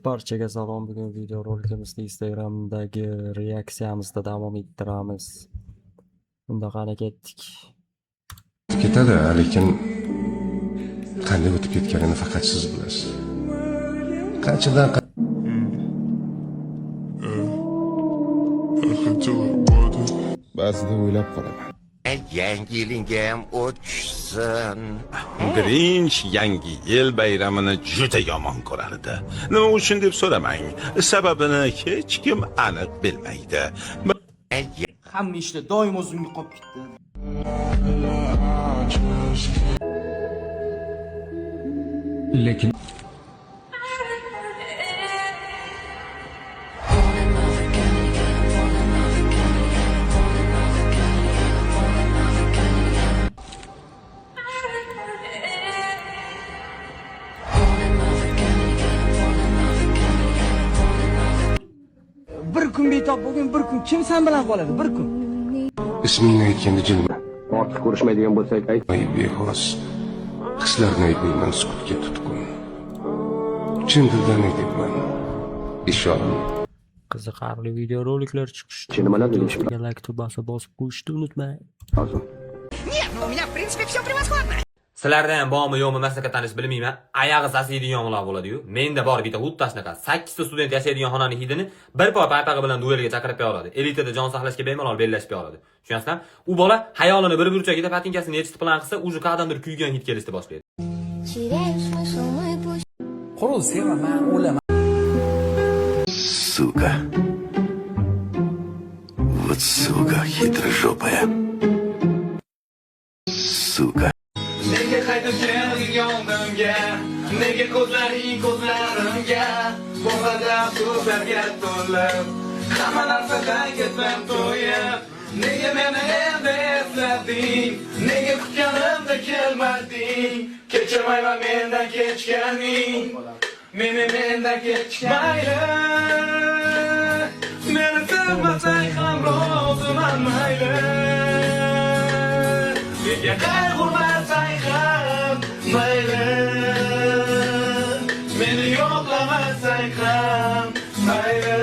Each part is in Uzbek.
Barchaga salom. Bugun videorolikimizda Instagramdagi reaksiyamizni davom ettiramiz. Unda qani, ketdik. Ketadi, lekin qanday o'tib ketganini faqat siz bilasiz. Qanchadan Ba'zida o'ylab qolaman. Yangi yilingga ham o'tishsin. Grinch Yangi yil bayramini juda yomon ko'rardi. Nima uchun deb so'ramang. Sababini hech kim aniq bilmaydi. Hamma ishlar doim o'zimga qolib ketdi. Lekin Bir kun betob bo'lgin, bir kun kim san bilan qoladi? Bir kun. Ismingni aytganda jilma. Ortiq ko'rishmaydigan bo'lsak, ayt. Ay, bexos hislarni aytmayman, sukutga tutqun. Chin dildan aytyapman. Ishon. Qiziqarli videoroliklar chiqishdi. Nimalar deyish Videoga like tugmasini bosib qo'yishni unutmang. Lozim. Sizlarda ham bormi, yo'qmi, maslahat tanish bilmayman. Oyog'i sasiydigan ular bo'ladi-yu. Menda bor bitta, xuddi shunaqa. 8 ta student yashaydigan xonani hidini bir poy paypag'i bilan duelga chaqirib qo'ya oladi. Elitada jon saqlashga bemalol bellashib qo'ya oladi. Tushunasizmi? U bola xayolini bir burchagida patinkasini yechib plan qilsa, уже qayerdandir kuygan hid kelishni boshlaydi. Теряю смысл, мы пусть Quruq sevaman, o'laman. Сука. Вот сука хитрожопая. Сука. Nega qaytib kelding oldimga? Nega ko'zlaring ko'zlarimga? Bu qadar so'zlarga to'lib, hamma narsadan ketdim to'yib. Nega meni endi eslading? Nega kutganimda kelmading? Kechirmayman mendan kechganing. Meni mendan kechgan. Mayli. Meni sevmasang ham roziman, mayli. Nega qayg'urmasang ham mayli. Meni yo'qlamasang ham mayli.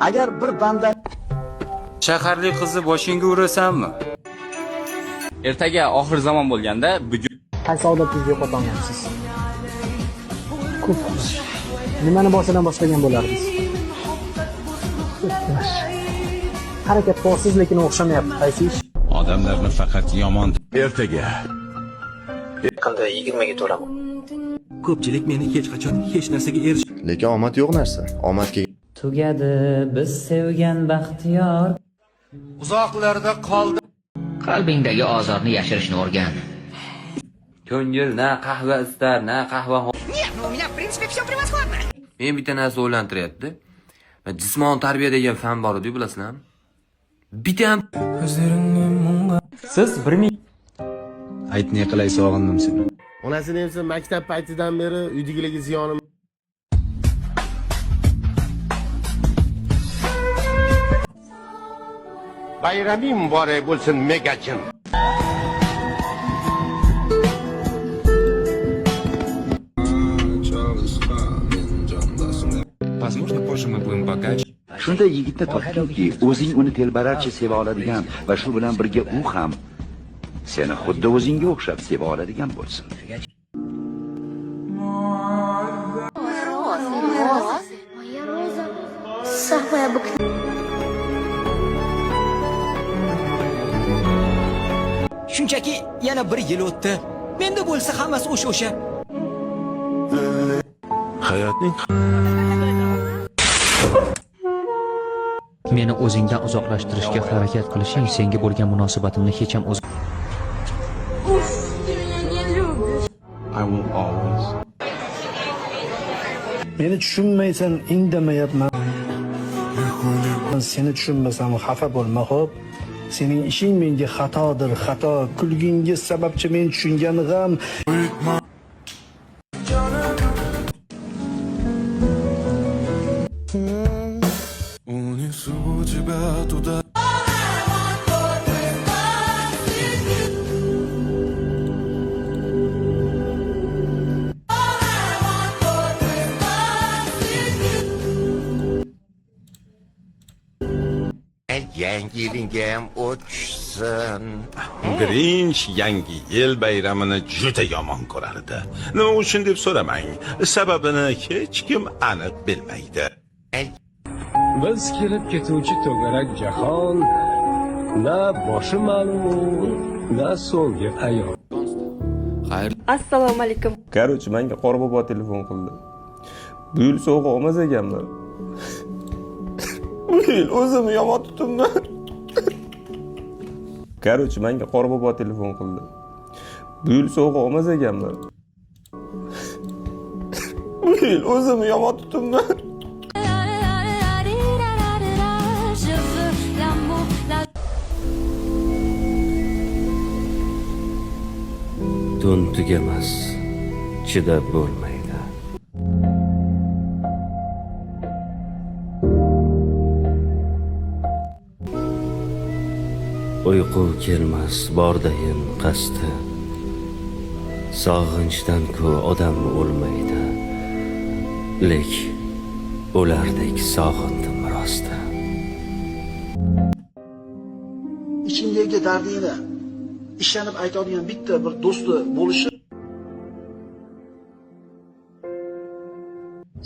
Agar bir banda Shaharli qizni boshingga urasanmi? Ertaga oxir zamon bo'lganda bugun Qaysi odatingizni yo'qotolmayapsiz? Ko'p. Nimani boshidan boshlagan bo'lardingiz? Harakat qilyapsiz, lekin o'xshamayapti. Qaysi ish? Odamlarni faqat yomon Ertaga. Yaqinda 20 ga to'laman. Ko'pchilik meni hech qachon hech narsaga erish Lekin omad yo'q narsa. Omad Tugadi biz sevgan baxtiyor. Uzoqlarda qoldi. Qalbingdagi ozorni yashirishni o'rgan. Ko'ngil na qahva istar, na qahva. Men bitta narsa o'ylantiryapti. Jismoniy tarbiya degan fan bor edi, bilasizlarmi? Bitta ham Siz 1000 Ayt, ne qilay, sog'indim seni. Onasini emsa maktab paytidan beri uydagilarga ziyonim Bayraming muborak bo'lsin, megajin. Возможно, позже мы будем богаче. Shunday yigitni topginki, o'zing uni telbalarcha seva oladigan va shu bilan birga u ham seni xuddi o'zingga o'xshab seva oladigan bo'lsin. Роза, роза. Моя роза самая обыкновенная. Shunchaki yana bir yil o'tdi. Menda bo'lsa hammasi o'sha o'sha. Hayotning Meni o'zingdan uzoqlashtirishga harakat qilishing senga bo'lgan munosabatimni hech ham o'z Уф, ты меня не любишь. I will always Meni tushunmaysan, indamayapman. Seni tushunmasam xafa bo'lma, xo'p? Sening ishing menga xatodir, xato. Kulgingiz sababchi men tushungan g'am. Унесу тебя туда. Yangi yilingga ham o'tishsin. Grinch yangi yil bayramini juda yomon ko'rardi. Nima uchun deb so'ramang. Sababini hech kim aniq bilmaydi. Biz kelib ketuvchi to'garak jahon, na boshi ma'lum, na so'nggi ayon. Xayr. Assalomu alaykum. Короче, menga Qorbobo telefon qildi. Bu yil sovg'a olmas ekanman. Bu yil o'zimni yomon tutumman. Короче, menga Qorbobo telefon qildi. Bu yil sovg'a olmas ekanman. Bu yil o'zimni yomon tutumman. Tun tugamas, chidab bo'lmaydi. Uyqu kelmas bordayin qasdi. Sog'inchdan-ku odam o'lmaydi. Lek ulardek sog'indim rosti. Ichingdagi dardingni ishonib aytadigan bitta bir do'sti bo'lishi.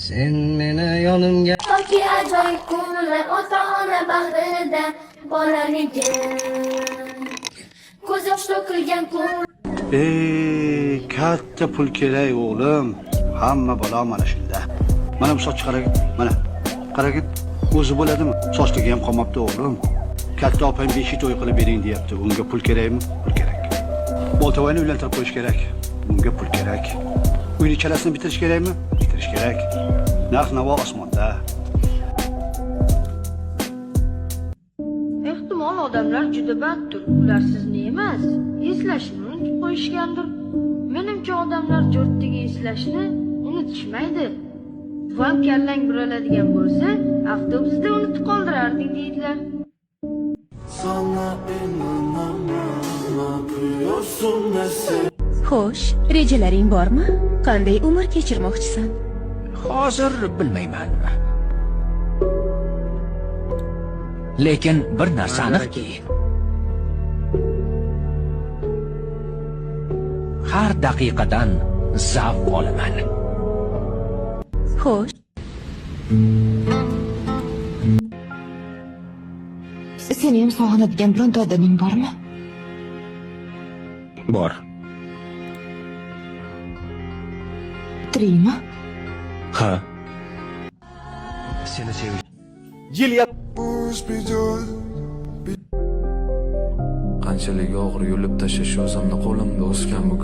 Sen meni yonimga Toki ajoyib kunlar ota-ona bag'rida bolaligim. Ko'z yosh to'kilgan kun. Ey, katta pul kerak o'g'lim. Hamma balo mana shunda. Mana bu sochni qaragin, mana. Qaragin, o'zi bo'ladimi? Sochligi ham qolmabdi o'g'lim. Katta opam 5 to'y qilib bering deyapti. Unga pul kerakmi? Pul kerak. Boltavoyni uylantirib qo'yish kerak. Bunga pul kerak. Uyni chalasini bitirish kerakmi? Bitirish kerak. Narx-navo osmonda. Ehtimol odamlar juda banddir. Ular sizni emas, eslashni unutib qo'yishgandir. Menimcha odamlar jo'rtdagi eslashni unutishmaydi. Buvam kallang buraladigan bo'lsa, avtobusda unutib qoldirarding deydilar. Xo'sh, rejalaring bormi? Qanday umr kechirmoqchisan? Hozir bilmayman. Lekin bir narsa aniqki, har daqiqadan zavq olaman. Xo'sh. Seni ham sog'inadigan bironta odaming bormi? Bor. Tirikmi? Ha. Seni sevish. Qanchalik og'ir yulib tashlash o'zimni qo'limda o'sgan bu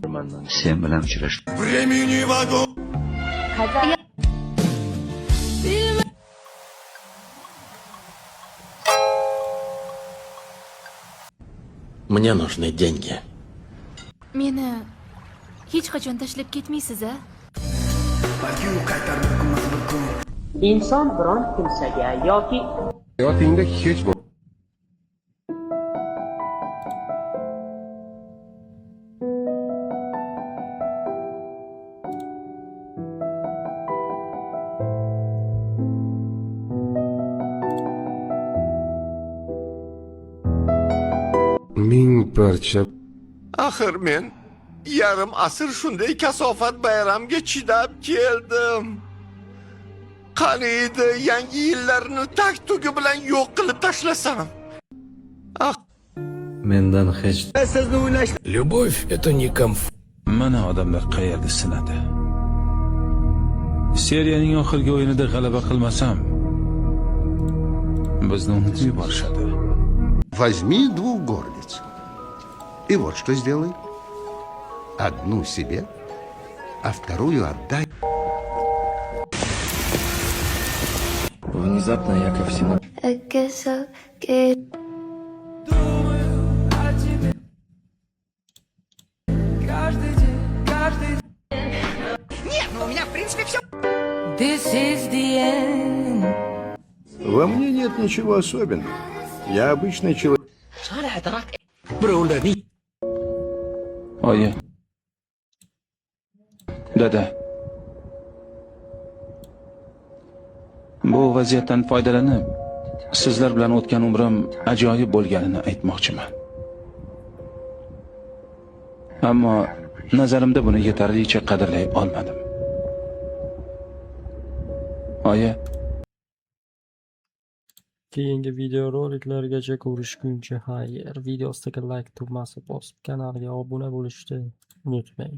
Sen bilan uchrash. Мне нужны деньги. Meni hech qachon tashlab ketmaysiz-a? Inson biron kimsaga yoki Hayotingda hech ming parcha. Axir men yarim asr shunday kasofat bayramga chidab keldim. Qani edi yangi yillarni tag-tugi bilan yo'q qilib tashlasam. Mendan hech sizni o'ylash. Любовь это не комфорт. Mana odamlar qayerda sinadi. Seriyaning oxirgi o'yinida g'alaba qilmasam, bizni unutib yuborishadi. Возьми двух горлиц. И вот что сделай. Одну себе, а вторую отдай. Внезапно я ко всему Нет, ну у меня в принципе все. Во мне нет ничего особенного. Я обычный человек. Birovlarning Oyi. Dada. Bu vaziyatdan foydalanib, Sizlar bilan o'tgan umrim ajoyib bo'lganini aytmoqchiman. Ammo nazarimda buni yetarlicha qadrlay olmadim. Oyi, Keyingi videoroliklargacha ko'rishguncha xayr. Video ostidagi like tugmasi bosib, kanalga obuna bo'lishni unutmang.